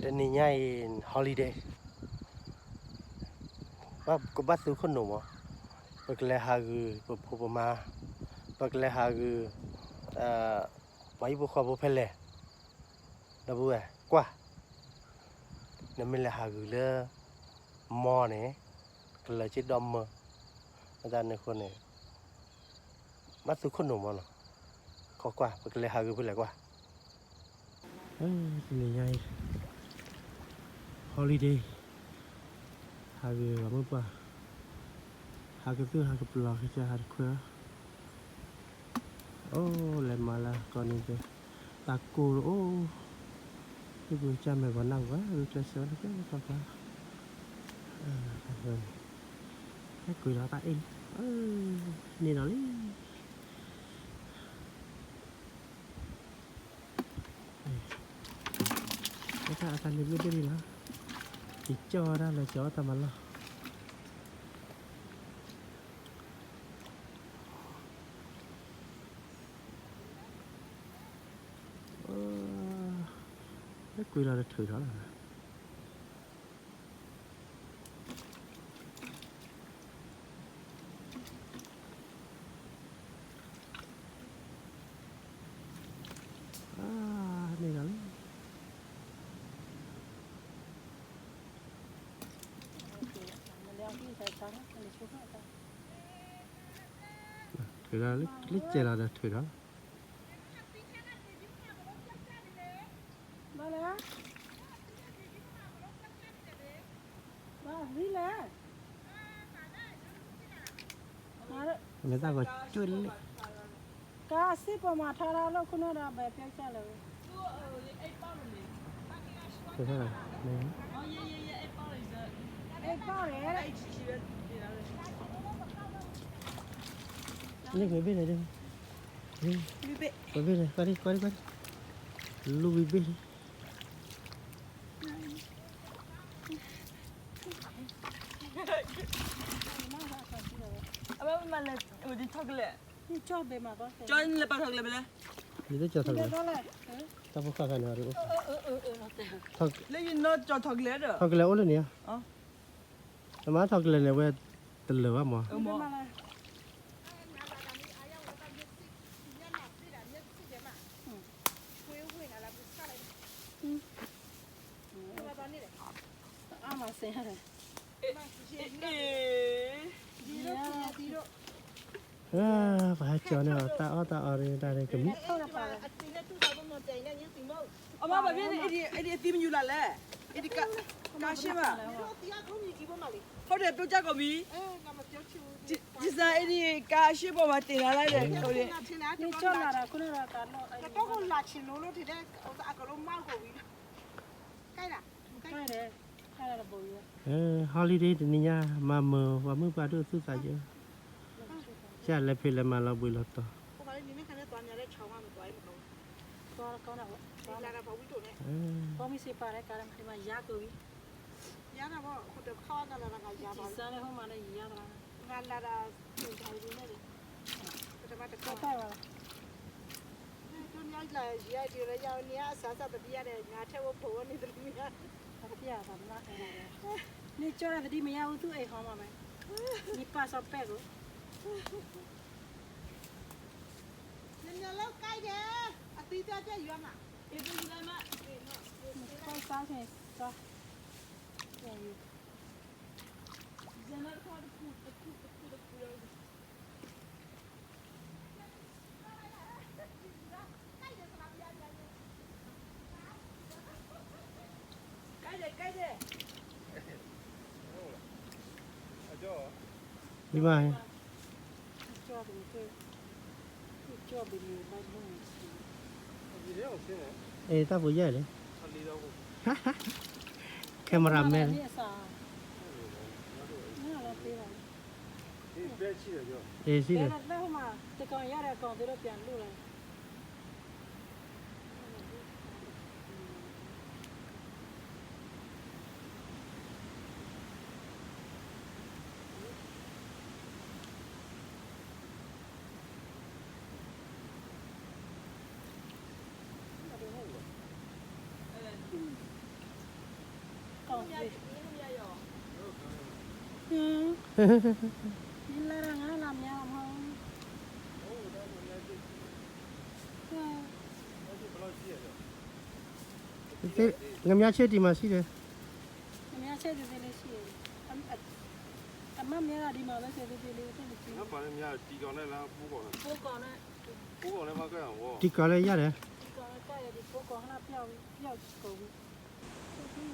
တနံၤညါအံၤ holiday ကဘၣ်သူခိၣ်နူာ်မး, ပကလဲၤဟးဂုာ်ပဖိပမါ, ပကလဲၤဟးဂုာ် ပှၤဟံၣ်ဖိဃီဖိဖဲလဲၣ်, ဒီပုၢ်ဝဲၢ်ကွၢ်, နမ့ၢ်လဲၤဟးဂုာ်လၢ mall န့ၣ် ကလၢၤက့ၤဒီမၢ, အတၢ်န့ၣ်အဃိန့ၣ် ဘၣ်သူခိၣ်နူာ်မးနီၤ, ခိးကွၢ် ပကလဲၤဟးဂုာ်ဖဲလဲၣ်ကွၢ်. တနံၤညါအံၤ holiday ဟးဂ့ၤပှၤမုၣ်ပှၢ်, ဟးကသုၣ်ဟးကပျီၤကစၢ်ဟးတခွဲး, အိၣ်လဲၤမၤလၢကီၢ်န့ၣ် တၢ်ကိၢ်တအိၣ်, ဟ့ၣ်ပူၤကစၢ်မဲာ်ဂီၤနၢ်ဝဲ ဂုာ်ကျဲးစၢးဝဲလၢကျဲလၢကျဲ, ဟဲကွံာ်လီၤတၢ်အ့ၣ်လံ, န့ၣ်ဒီးလံ. အတၢ်အတၢ်န့ၣ်ဘျုးဒိၣ်ဒံးလီၤ, ယကၠီၣ်ဝဲဒၣ်လၢကၠီၣ်အီၣ်တၢ်မၤလီၢ်, လၢကွံာ်လီၤတထုးထီၣ်လီၤ. န့ၣ်လီၤလံ. ထုးလီၤလၢကဲလီၤဒီးထုးထီၣ်လီၤ. ဘၣ်လဲၣ်, ဘၣ်လဲၣ်, မ့ၢ်တၢ်ဂီၤကၠိလံ, ကါစ့ၢ်ပှၤမၤထါလၢခိၣ်နၢ်ဒီး ဘယ်ပြောကြလဲၣ်, န့ၣ်, န့ၣ်, ဝဲဘ့ၣ်န့ၣ်, ကွၢ်ဒံ, ကွၢ်ဒံ, ကွၢ်ဒံ, လူဝံၤဘ့ၣ်န့ၣ် အဝဲမၤလဲၤအိၣ်ဒ်ထီၣ်ကလဲာ်, ကၠီၣ်ဘဲမၤဘၣ်, ကၠီၣ်လၢပာ်ထီၣ်ကလဲာ်ဖဲလဲၣ်, ဒ်သိးကၠီၣ်ထီၣ်ကလဲာ်, တၢ်ဖိဃၢ်ဃၢ်န့ၣ်အီၤဒ်အိၣ်, လၢယနီၢ်ကၠီၣ်ထီၣ်ကလဲာ်ဒီး, ထီၣ်ကလဲာ်အိၣ်လၢန့ၣ်, တမၤထီၣ်ကလဲာ်န့ၣ် အဝဲတလၢာ်ဘၣ်မး, ပှၤဟဲကၠီန့ၣ် တၢ်အီၣ်တၢ်အီန့ၣ် တၢ်န့ၣ်ကမံ, အမါဘၣ်မ့ၢ်န့ၣ် အဒံးအသံမညူၤလၢ်လဲၣ်, အဒံးကါရှ့ၣ်မး, ဟီဒီးပျိကၢ်ကီၢ်မံၤ, ယစၢ်အဒံးကါရှ့ၣ်ပှၤမၤတ့ၢ်နၤလၢဒီး, ဟီလံဒ့တနံၤညါ မၤမၢၤ ပှၤမုၣ်ပှၢ်ဒိၣ်သူၣ်သးယဲ, ကလဲၤဖံးလဲၤမၤလီၤဘှံးလီၤတီၤ, န့ၢ်ကၠီတၢ်သဒံးမ့ၢ်ယါအူသူၣ်အ့ၣ်ဟီမးမး, မ့ၢ်ပာ်စီၤပဲၢ်ကိး, နလၢကဲဒဲး, အသံတၢ်ယွၤမး, ကဲ, လံမး, အဲ တၢ်ဖိယဲၢ်လံ, camera man, အ့ စံၣ်ဒီး အ မ့ၢ်လၢငါလၢမၠါမီၢ် ငါမၠါဆ့တံၢ်မၤဆံးဒီး ငါမၠါဆ့တံၢ်သ့လၢဆံး အမၢမၠါဂၤဒံးမၤဝဲ သ့သ့လၢသ့ၣ်လၢဆံး တံၤကီၢ်လၢယၤဒီး တံၤကီၢ်လၢယၤဒီး ဖိကီၢ်ဟနၣ်ပျီဝံၤ ပျီဝံၤ ဒိၣ်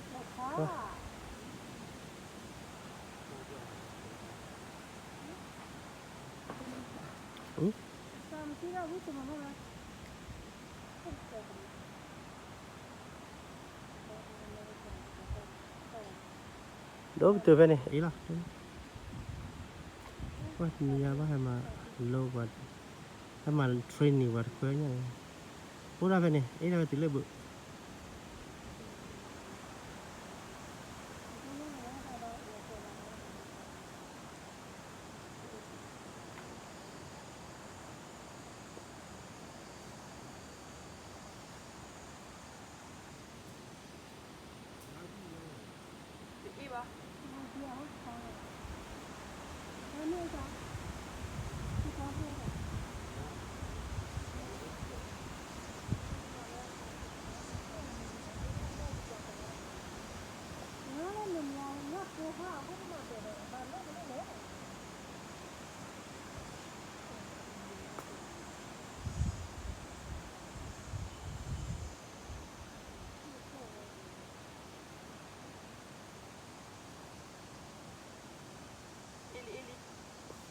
ပတုာ်ဖဲန့ၣ် အံၤလီၤ. ပှၤတနံၤညါဘၣ်ဟဲမၤလိပှၤ ဟဲမၤ training ပှၤတခွဲညါန့ၣ် အိၣ်ဒၣ်ဖဲန့ၣ် အ့ၣ်ဒၣ်ဖဲတုၤလၢဘုး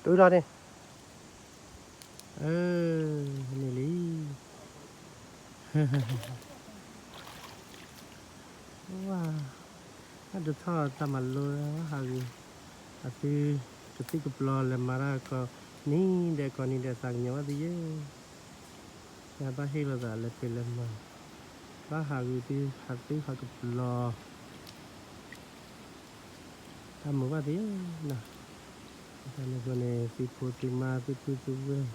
တုၤလီၤန့ၣ် န့ၣ်လံ ဝါ အဒိးထီၣ်တၢ်မၤလိဟးဂီၤ အသု ကသံၣ်ကပျီလဲၤမၤတၢ်ကီး နံၤဒဲးကီးနံၤဒဲးသးကညီၤဘၣ်သုယဲၢ် ယဘၣ်ဟ့ၣ်လိာ်သးလဲၤဖံးလဲၤမၤ ဘၣ်ဟးဂီၤသု ဟးသုဟးကပျီ တၢ်မုာ်ဘၣ်သုယဲၢ်နီၤ တၢ်န့ၣ်အဃိန့ၣ် သုဖိသုမါသုပုၢ်သုဝဲၢ်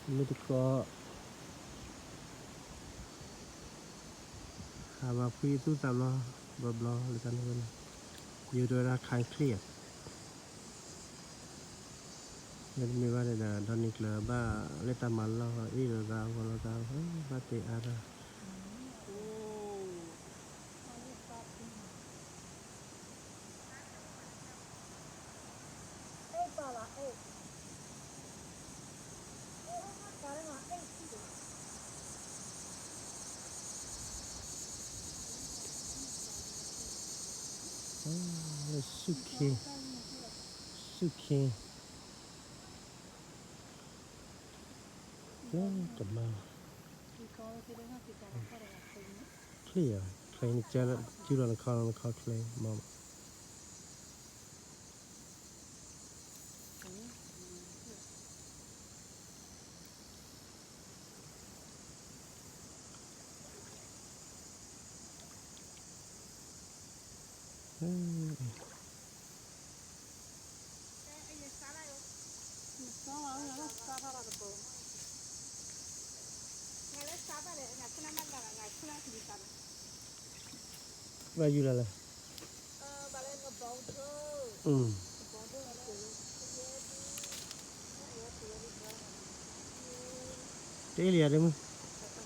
မ့ၢ်တကိး ဟးမၤဖှံသူၣ်သးဘျီ ဘျီဘျီလၢတၢ်န့ၣ်အဃိန့ၣ် ယိၤတဲဝဲဒၣ် ခါချ့ၣ် လၢတမ့ၢ်ဘၣ်ဒီး ဒီနံၤကျၢၤဘၣ်လၢတၢ်မၤလီၢ် အ့ၣ်လိာ်သးဂီၤလိာ်သး ဘၣ်တဲအါဒီး လၢဆူၣ်ခ့ ဆူၣ်ခ့ လၢကမါ ချ့ၣ်ဧါ ချ့ၣ်န့ၣ် ကၢလၢ ကၢလီၤနခီ နခီချ့ၣ် မ့ၢ် ဘၣ်ယူၤလၢ်လၢ် တအ့ၣ်လံယၤဒ့မုၣ် တုၤညါ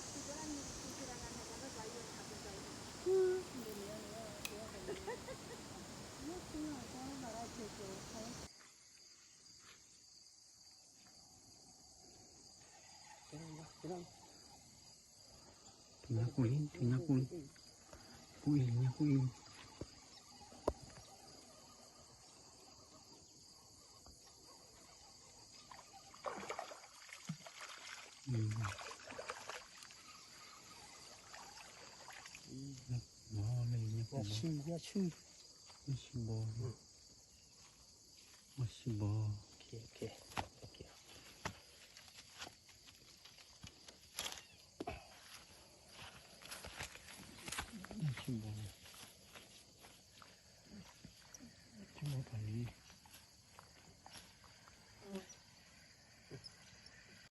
ကူလံ တုၤညါကူလံ ကူအံၤလံ ညါကူအံၤလံ ဘီလၢညါကူဘီ ညါဆူ ညါဆူဘီ ညါဆူဘီ okay okay